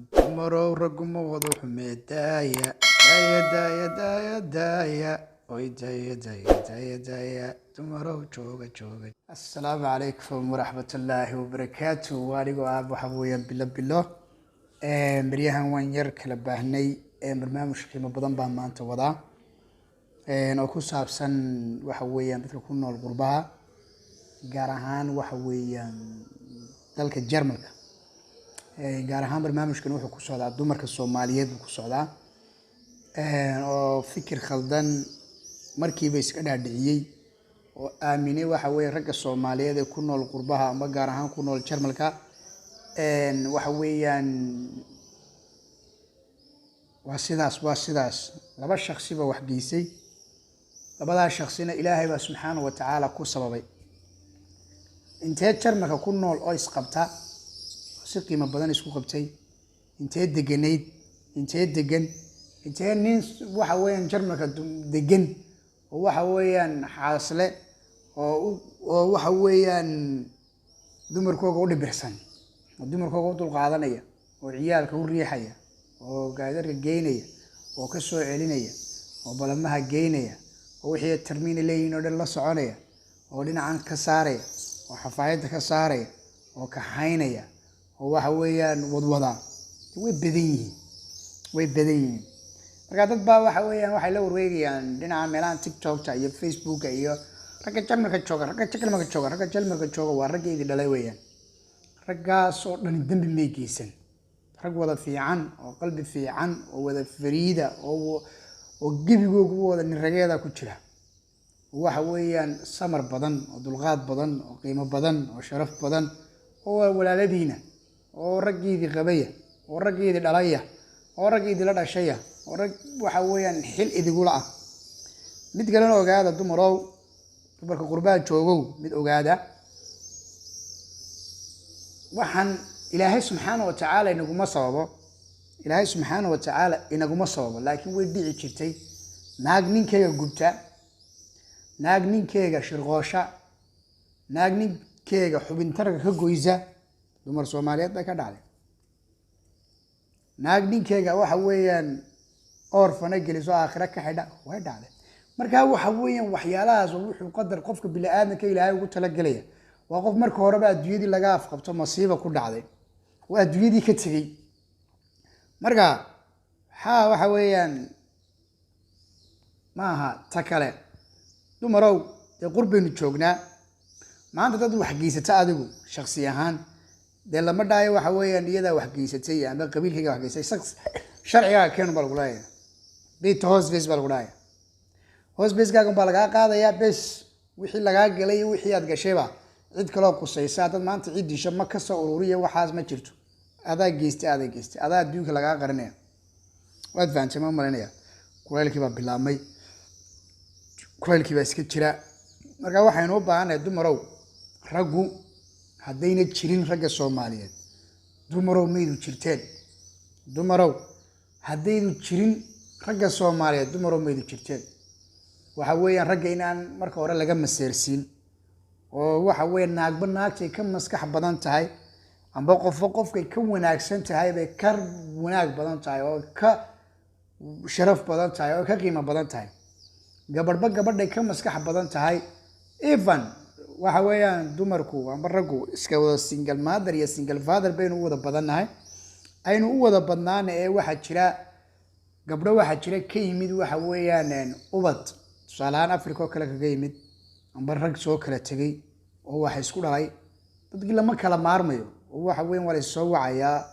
Dumarow, raguma wado xumee, daaya daaya daaya daaya daaya, oy daaya daaya daaya daaya, dumarow jooga jooga. Assalaamu calaykum waraxmatullaahi wabarakaatu. Anigoo ah waxa weeyaan Bilo Bilo. Beryahan waan yar kala baahnay. Barnaamij qiimo badan baan maanta wadaa oo ku saabsan waxa weeyaan dadka ku nool qurbaha, gaar ahaan waxa weeyaan dalka Jarmalka. Gaar ahaan barnaamijkan wuxuu ku socdaa dumarka Soomaaliyeed buu ku socdaa, oo fikir khaldan markiiba iska dhaadhiciyey oo aaminay waxa weeye ragga Soomaaliyeed ee ku nool qurbaha ama gaar ahaan ku nool Jarmalka waxa weeyaan waa sidaas, waa sidaas. Laba shaksi baa wax geysay, labadaa shaksina Ilaahay baa subxaana wa tacaala ku sababay. Intee Jarmalka ku nool oo isqabta oo si qiimo badan isku qabtay? Intee deganayd? Intee degan? Intee nin waxa weeyaan Jarmalka degan oo waxa weeyaan xaasle oo waxa weeyaan dumarkooga u dhibirsan oo dumarkooga u dulqaadanaya oo ciyaalka u riixaya oo gaadarka geynaya oo ka soo celinaya oo balamaha geynaya oo wixii termiina leeyihiin oo dhan la soconaya oo dhinacan ka saaraya oo xafaayadda ka saaraya oo kaxaynaya oo waxa weeyaan wadwadaa? Way badan yihiin, way badan yihiin. Marka dad baa waxa weeyaan waxay la wareegayaan dhinaca meelahan TikTokta iyo Facebooka iyo ragga Jarmalka jooga, ragga Jarmalka jooga, ragga Jarmalka jooga. Waa raggeydii dhalay weeyaan. Raggaas oo dhani dembi may geysan. Rag wada fiican oo qalbi fiican oo wada fariida oo gebigoogu wada nin rageeda ku jira, waxa weeyaan samar badan oo dulqaad badan oo qiimo badan oo sharaf badan oo walaaladiina oo raggiidii qabaya oo raggiidii dhalaya oo raggiidii la dhashaya oo rag waxa weeyaan xil idigula ah. Mid kalena ogaada, dumarow, dumarka qurbaha joogow, mid ogaada: waxaan Ilaahay subxaana wa tacaala inaguma sababo, Ilaahay subxaana wa tacaala inaguma sababo, laakiin way dhici jirtay naag ninkeyga gubta, naag ninkeega shirqoosha, naag ninkeega xubintarka ka goysa. Dumar Soomaaliyeed bay ka dhacday. Naag ninkeega waxa weeyaan oorfana geliso, aakhira ka xidha, way dhacday. Marka waxa weeyaan waxyaalahaas wuxuu qadar qofka bini aadamka Ilaahay ugu talagelaya. Waa qof marka horeba adduunyadii laga afqabto, masiiba ku dhacday oo adduunyadii ka tegey. Marka waxaa waxa weeyaan ma aha ta kale. Dumarow, dee qurbaynu joognaa maanta. Dad wax geysata adigu shaksi ahaan dee lama dhaayo waxa weeyaan iyadaa wax geysatay ama qabiilkayga wax geysatay. Sharcigaaga keenu baa lagu leeyahay, bita hoosbase baa lagu dhahaya, hoosbasekaagan baa lagaa qaadayaa bes. Wixii lagaa galay iyo wixii aad gashayba cid kaloo qusaysa dad maanta cid disho ma kasoo ururiya, waxaas ma jirto. Adaa geystay, adaa geystay, adaa adduunka lagaa qarinaya. Waad fahantay ma malinaya. Kulaylkii baa bilaabmay, kulaylkii baa iska jira. Marka waxaynu u baahannahay, dumarow, raggu haddayna jirin ragga Soomaaliyeed, dumarow, maydu jirteen. Dumarow, haddaynu jirin ragga Soomaaliyeed, dumarow, maydu jirteen. Waxa weeyaan ragga inaan marka hore laga maseersiin oo waxa weya naagba naagtay ka maskax badan tahay amba qofba qofkay ka wanaagsan tahay bay ka wanaag badan tahay oo ka sharaf badan tahay oo ka qiimo badan tahay. Gabadhba gabadhay ka maskax badan tahay. Even waxa weeyaan dumarku amba raggu iska wada single mother iyo single father baynu u wada badannahay, aynu u wada badnaana ee waxaa jira gabdho, waxaa jira ka yimid waxa weeyaan ubad, tusaale ahaan Africa oo kale kaga yimid, amba rag soo kala tegay oo waxa isku dhalay. Dadkii lama kala maarmayo oo waxa weyan waa la soo wacayaa,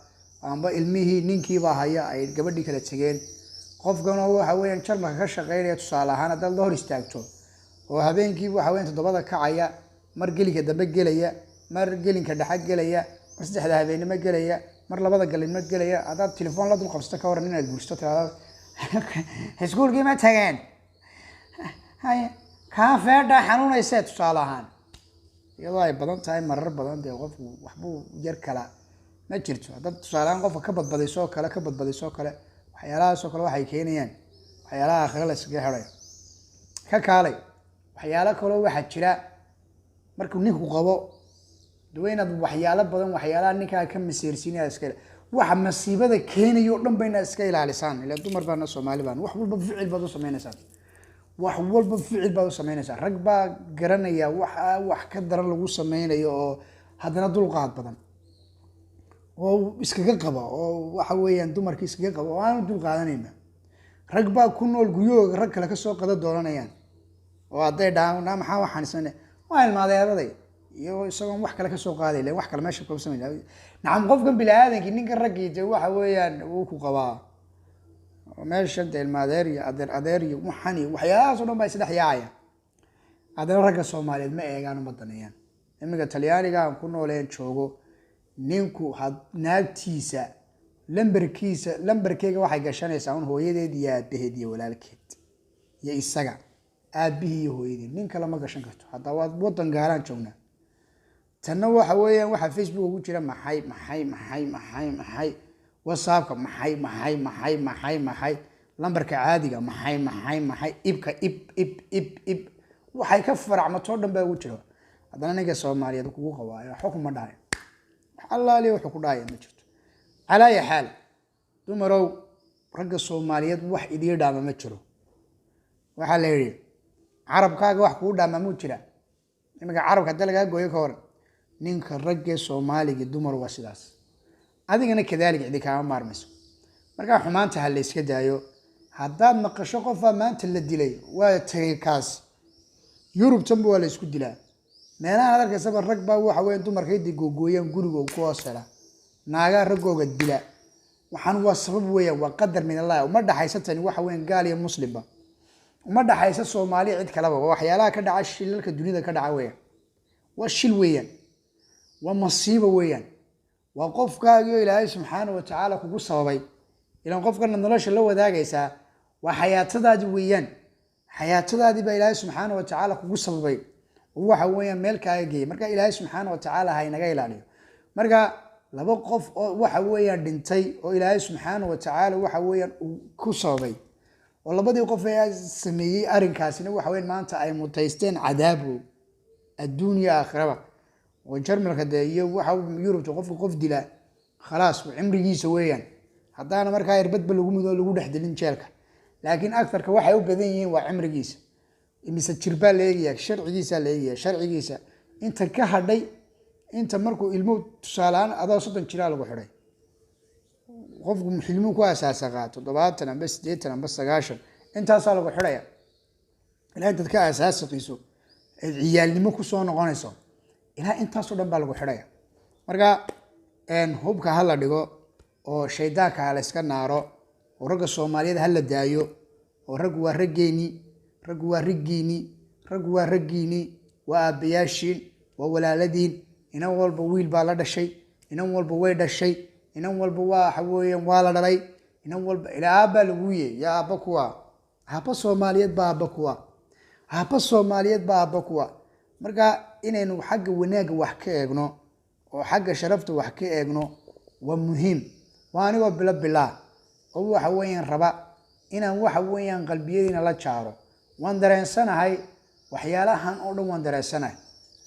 amba ilmihii ninkiibaa haya ay gabadhii kala tegeen. Qofkan oo waxa weeyaan Jarmalka ka shaqeynaya, tusaale ahaan, haddaad la hor istaagto oo habeenkii waxa weyan 7da kacaya, mar gelinka dambe gelaya, mar gelinka dhexe gelaya, mar 3da habeennimo gelaya, mar 2da galabnimo gelaya, haddaad telefoon la dul qabsato, ka waran inaad guursato, tiraado iskuulkii ma tageen, hay kaa feedha xanuunaysee, tusaale ahaan, iyadoo ay badan tahay marar badan dee qofku waxbuu yar kala ma jirto. Haddaad tusaale ahaan qofka ka badbadayso oo kale, ka badbadayso oo kale, waxyaalahaas oo kale waxay keenayaan waxyaalaha aakhira la iskaga xidhayo. Ka kaalay, waxyaalo kaloo waxaa jira markuu ninku qabo de waa inaad waxyaalo badan, waxyaalaha ninkaa ka maseersiinaya iska. Waxa masiibada keenayo o dhan ba inaad iska ilaalisaan. Ila dumar baana, Soomaali baan, wax walba ficil baad u sameynaysaan, wax walba ficil baad u sameynaysaa. Rag baa garanaya waxa wax ka daran lagu sameynayo oo haddana dulqaad badan oo iskaga qaba, oo waxa weeyaan dumarkii iskaga qaba oo aanu dul qaadanayna. Rag baa ku nool guryahooga rag kale kasoo qada dooranayaan, oo hadday dhahaan naa maxaa waxaan isane waa ilmaadeeraday iyo isagoon wax kale kasoo qaaday len wax kale meesha kuma samayn. Nacam, qofkan bini aadankii, ninka raggii de waxa weeyaan wuu ku qabaa meesha de ilmaadeer iyo adeer adeer iyo waxan iyo waxyaalahaas o dhan baa isdhex yaacaya. Haddana ragga Soomaaliyeed ma eegaan, uma daneeyaan. Iminka Talyaaniga aan ku nooleen joogo, ninku had naagtiisa lamberkiisa, lamberkeyga waxay gashanaysaa un hooyadeed iyo aabaheed iyo walaalkeed iyo isaga, aabihii iyo hooyadeed, nin kale ma gashan karto. Hadda waa wadan gaalaan joognaa. Tanna waxa weeyaan waxaa Facebook ugu jira maxay maxay maxay maxay maxay, WhatsAppka maxay maxay maxay maxay maxay, lambarka caadiga maxay maxay maxay, ibka ib ib ib ib, waxay ka faracmatoo dhan baa ugu jira. Haddana ninka Soomaaliyeed kugu qabaayo waxba kuma dhahay, wax allaaliya wuxuu ku dhahaya ma jirto. Calaa ayi xaal, dumarow, ragga Soomaaliyeed wax idii dhaama ma jiro. Waxaa la yidhi carabkaaga wax kugu dhaama muu jira? Iminka carabka hadda lagaa gooyo ka hor, ninka raggee Soomaaliga dumar waa sidaas, adigana kadalik cidi kaama maarmayso. Markaa xumaanta ha la yska daayo. Haddaad maqasho qofaa maanta la dilay, waa tegay kaas. Yurubtanba waa la isku dilaa. Meelahan ad arkaysaba rag baa waxa weya dumarka intay googooyaan guriga ku hoos hela, naagaa raggooga dila. Waxaan waa sabab weeyaan, waa qadar min Allah. Uma dhaxaysa tani waxa weyan gaal iyo muslimba, uma dhaxaysa Soomaaliya cid kaleba. Waa waxyaalaha ka dhaca shilalka dunida ka dhaca weeyaan, waa shil weeyaan, waa masiibo weeyaan, waa qofkaagio Ilaahay subxaana wa tacaala kugu sababay. Ilaan qofkana nolosha la wadaagaysaa waa xayaatadaadi weeyaan, xayaatadaadii baa Ilaahay subxaana wa tacaala kugu sababay oo waxa weeyaan meel kaaga geeyay. Marka Ilaahay subxaana wa tacaala ha inaga ilaaliyo. Marka laba qof oo waxa weeyaan dhintay oo Ilaahay subxaana wa tacaala waxa weeyaan uu ku sababay, oo labadii qof ee sameeyey arrinkaasina waxa weyan maanta ay mutaysteen cadaabo adduun iyo aakhiraba. Oo Jarmalka dee iyo waxa Yurubta qofka qof dila khalaas cimrigiisa weeyaan, haddaana markaa irbadba lagu mido lagu dhex dilin jeelka. Laakiin agarka waxay u badan yihiin waa cimrigiisa, imise jirbaa la eegaya, sharcigiisaa la eegaya, sharcigiisa inta ka hadhay inta markuu ilmuhu tusaalehaan adoo 30 jiraa lagu xidhay, qofku xilmuu ku asaasaqaa 70 amba 80 amba 90, intaasaa lagu xidhaya ilaa intaad ka asaasaqiiso eed ciyaalnimo kusoo noqonayso, ilaa intaasoo dhan baa lagu xidhaya. Marka hubka ha la dhigo oo shaydaanka ha la iska naaro oo ragga Soomaaliyeed ha la daayo, oo raggu waa raggeeni, raggu waa raggiini, raggu waa raggiini, waa aabbayaashiin, waa walaaladiin. Inan walba wiil baa la dhashay, inan walba way dhashay, inan walba waxa weeyaan waa la dhalay, inan walba ilaa aabbaa lagu yeey. Yaa aabba kuwa? Aabba Soomaaliyeed baa aabba kuwa, aabba Soomaaliyeed baa aabba kuwa. Marka inaynu xagga wanaagga wax ka eegno oo xagga sharafta wax ka eegno waa muhiim. Waa anigoo bilo bilaa oo waxa weeyaan raba inaan waxa weeyaan qalbiyadiina la jaaro. Waan dareensanahay waxyaalahan oo dhan, waan dareensanahay,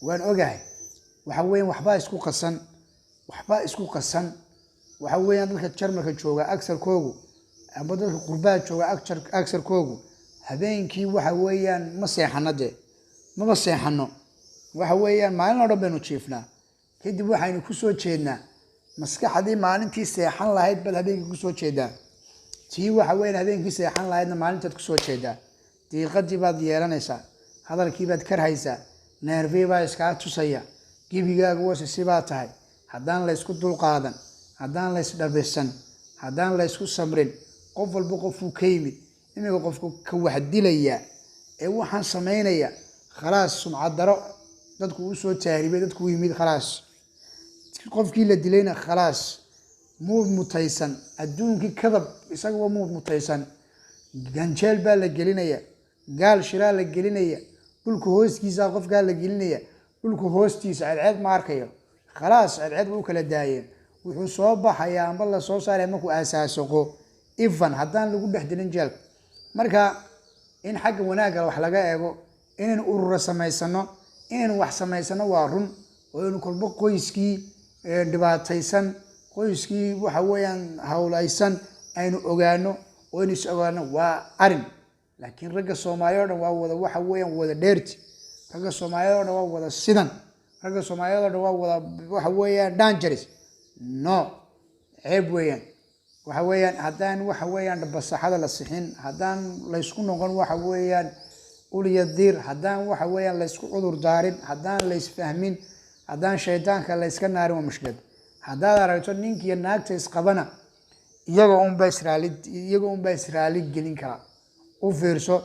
waan ogahay waxa weeyaan waxbaa isku qasan, waxbaa isku qasan. Waxa weeyaan dadka Jarmalka jooga agsarkoogu amba dadka qurbaha jooga agsarkoogu habeenkii waxa weeyaan ma seexano, dee maba seexano. Waxa weeyaan maalin oo dhan baynu jiifnaa, kadib waxaynu kusoo jeednaa maskaxdii maalintii seexan lahayd baad habeenkii kusoo jeedaa, tii waxa weeyaan habeenkii seexan lahaydna maalintaad kusoo jeedaa. Diiqadii baad yeelanaysaa, hadalkii baad karhaysaa, neerfii baa iskaa tusaya, gebigaaga wase sibaa tahay. Haddaan la ysku dulqaadan, haddaan la ysdhabisan, haddaan la ysku samrin, qof walba qofuu ka yimid. Iminka qofku ka wax dilaya ee waxaan samaynaya khalaas sumcad daro dadku usoo taaribay, dadku u yimid khalaas. Qofkii la dilayna khalaas muu mutaysan adduunkii kadab, isagaba muu mutaysan. Ganjeel baa la gelinaya, gaal shiraa la gelinaya, dhulka hooskiisa qofkaa la gelinaya, dhulka hoostiisa ceedceed ma arkayo, khalaas ceedceed buu u kala daayeen. Wuxuu soo baxayaa amba la soo saaraya markuu aasaasaqo ifan, haddaan lagu dhex dilin jeelka. Marka in xagga wanaagga wax laga eego, inaynu urura samaysano, inaynu wax samaysano waa run, oo aynu kolba qoyskii dhibaataysan Qoyskii waxa weeyaan hawlaysan aynu ogaano oo aynu is ogaano waa arin. Laakiin ragga Soomaaliyeed oo dhan waa wada waxa weeyaan wada dheerti, ragga Soomaaliyeed oo dhan waa wada sidan, ragga Soomaaliyeed oo dhan waa wada waxa weeyaan dangerous. No, ceeb weeyaan. Waxa weeyaan haddaan waxa weeyaan basaxada la sixin, haddaan laysku noqon waxa weeyaan uliya diir, haddaan waxa weeyaan laysku cudur daarin, haddaan laysfahmin, haddaan shaydaanka layska naarin, waa mushkilad. Haddaad aragto ninkiiyo naagta isqabana, iyaga unbaa israali gelin kara. U fiirso,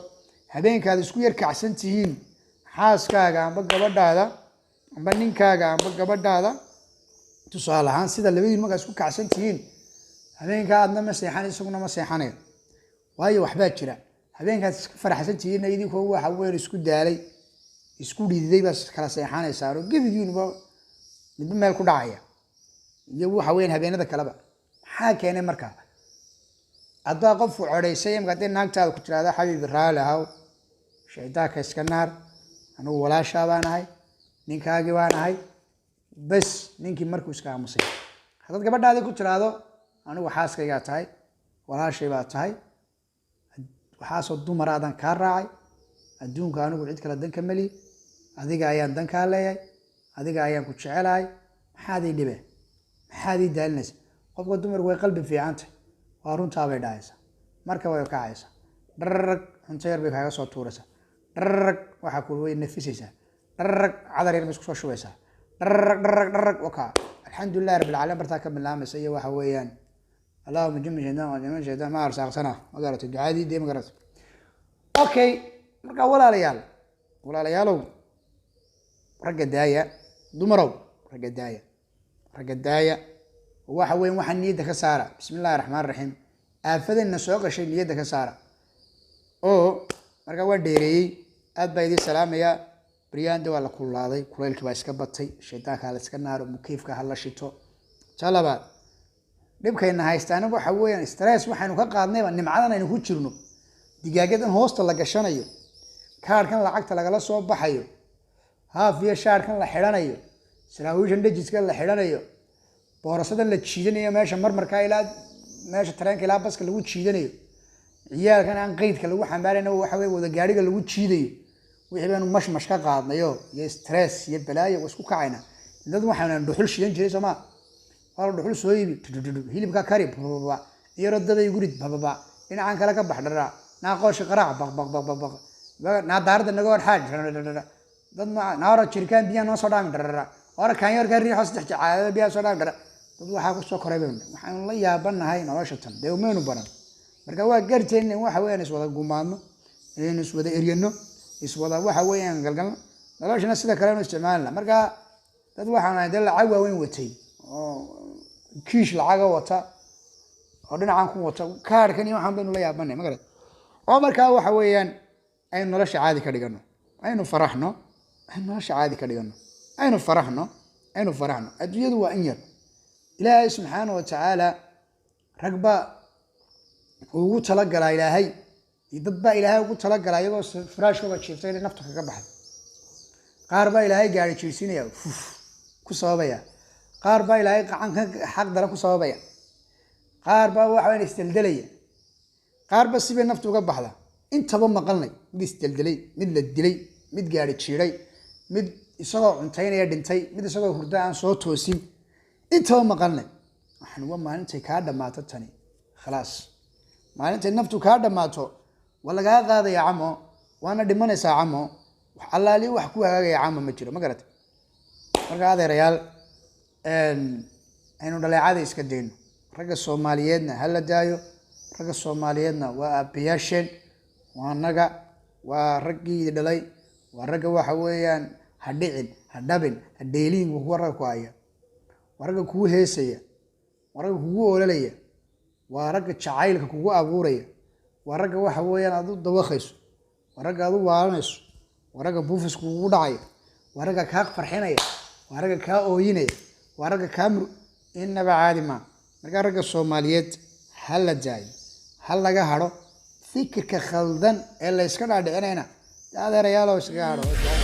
habeenkaad isku yar kacsan tihiin, xaaskaaga amba gabadhaada amba ninkaaga amba gabadhaada, tusaale ahaan sida labadiin markaa isku kacsan tihiin, habeenkaa aadna ma seexan, isaguna ma seexanayo, waayo waxbaa jira. Habeenkaad iska faraxsan tihiinna, idinkoo waxa weyn isku daalay, isku dhididay, baad kala seexanaysaan oo gebigiinuba midba meel ku dhacaya, iyo waxa weeyaan habeenada kaleba. Maxaa keenay markaa? Haddaa qofku codhaysay imka, haddii naagtaada ku tiraahda, "Xabiibi, raali ahaw, shaydaanka iska naar, anigu walaashaa baan ahay, ninkaagii baan ahay," bes, ninkii markuu iska aamusay. Haddaad gabadhaadii ku tiraahdo, "Anigu xaaskaygaa tahay, walaashay baa tahay, waxaasoo dumara adaan kaa raacay, adduunka anigu cid kale dan ka meli, adiga ayaan dan kaa leeyahay, adiga ayaan ku jecelahay, maxaad ii dhibe, maxaad ii daalinaysa?" Qofka dumarku way qalbi fiicantay, "Waa runtaa," bay dhahaysaa. Marka way kacaysaa, dhararag, cunto yar bay kaaga soo tuuraysaa, dhararag, waxaa ku way nafisaysaa, dhararag, cadar yar bay isku soo shubaysaa, dhararag, dhararag, dhararag, wakaa, alxamdulillahi rabbil caalamiin, bartaa ka bilaamaysa. Iyo waxa weeyaan allahuma jami shaydaan wa jami shaydaan ma arsaaqsana, ma garatay? Ducadii dee, ma garatay? Okay, marka walaalayaal, walaalayaalow, ragga daaya. Dumarow, ragga daaya, ragga daaya. Waxa weyan waxaa niyadda ka saara. Bismi illahi raxmaan raxiim. Aafadayna soo gashay niyadda ka saara. Oo markaa waan dheereeyey, aad baa idiin salaamayaa. Baryaanda waa la kululaaday, kulaylkii baa iska batay. Shaydaanka ha la iska naaro, mukiifka ha la shito. Ta labaad, dhibkayna haystaana waxa weeyaan stress waxaynu ka qaadnayba nimcadan aynu ku jirno, digaagadan hoosta la gashanayo, kaarhkan lacagta lagala soo baxayo, haaf iyo shaarkan la xidhanayo, saraawiishan dhajiska la xidhanayo, boorasadan la jiidanayo, meesha marmarkaa ilaa meesha tareenka ilaa baska lagu jiidanayo, ciyaalkan aan qeydka lagu xambaarayna, waxa wey wada gaariga lagu jiidayo, wixii baynu mashmash ka qaadnayo iyo stress iyo balaayo, waa isku kacayna. Dad waxaynu dhuxul shidan jiray, soo maa? Waa la dhuxul soo iibi, hilibka kari, bababa, iyaroo dabay gurid, bababa, dhinacan kale ka bax, dhara naa, qoosha qaraac, baq baq baq baq baq, naa daarada naga hor xaaj, dad naa hora jirkaan biyaha noo soo dhaamin, dharara hora kaanyoorka riixo, saddex jacaadada biyaha soo dhaamin, dhara. Dad waxaa kusoo koray baynu, waxaanu la yaabanahay nolosha tan, dee umaynu baran. Marka waa garteen in waxa weeyaan iswada gumaadno, inaynu iswada eryano, iswada waxa weeyaan galgalno, noloshana sida kale anu isticmaalina. Marka dad waxaan ahay dee lacag waaweyn watay oo kiish lacaga wata oo dhinacan ku wata kaarhkan iyo waxaan baynu la yaabanay, ma garat? Oo markaa waxa weeyaan aynu nolosha caadi ka dhigano, aynu faraxno, aynu nolosha caadi ka dhigano, aynu faraxno, aynu faraxno. Adduunyadu waa in yar. Ilaahay subxaana wa tacaala rag baa ugu talagalaa, ilaahay iyo dad baa ilaahay ugu talagalaa iyagoo firaashkooga jiiftay inay naftu kaga baxdo. Qaar baa ilaahay gaari jiirsiinaya, fuf ku sababaya. Qaar baa ilaahay qacan ka xaq daran ku sababaya. Qaar baa waxa weyan isdeldelaya. Qaar ba sibay naftu uga baxda. Intaba maqalnay: mid isdeldelay, mid la dilay, mid gaari jiiray, mid isagoo cuntaynaya dhintay, mid isagoo hurda aan soo toosin. Intaba maqalnay. Waxaan uga maalintay kaa dhammaato tani, khalaas. Maalintay naftu kaa dhammaato waa lagaa qaadaya camo, waana dhimanaysaa camo. Wax allaali wax ku hagaagaya camo ma jiro, ma garatay? Marka adeerayaal, aynu dhaleecada iska dayno. Ragga Soomaaliyeedna ha la daayo. Ragga Soomaaliyeedna waa aabbayaasheen, waa naga, waa raggii dhalay, waa ragga waxa weeyaan ha dhicin, ha dhabin, ha dheeliin, kuwa ragga ku haya, waa ragga kugu heesaya, waa ragga kugu ololaya, waa ragga jacaylka kugu abuuraya, waa ragga waxa weeyaan aad u dawaqayso, waa ragga aad u waalanayso, waa ragga buufis kugu dhacaya, waa ragga kaa farxinaya, waa ragga kaa ooyinaya, waa ragga kaa mur, inaba caadi maa. Markaa ragga Soomaaliyeed ha la daayo, ha laga hadho fikirka khaldan ee la yska dhaadhicinayna. Adeerayaalow, iskaga hadho.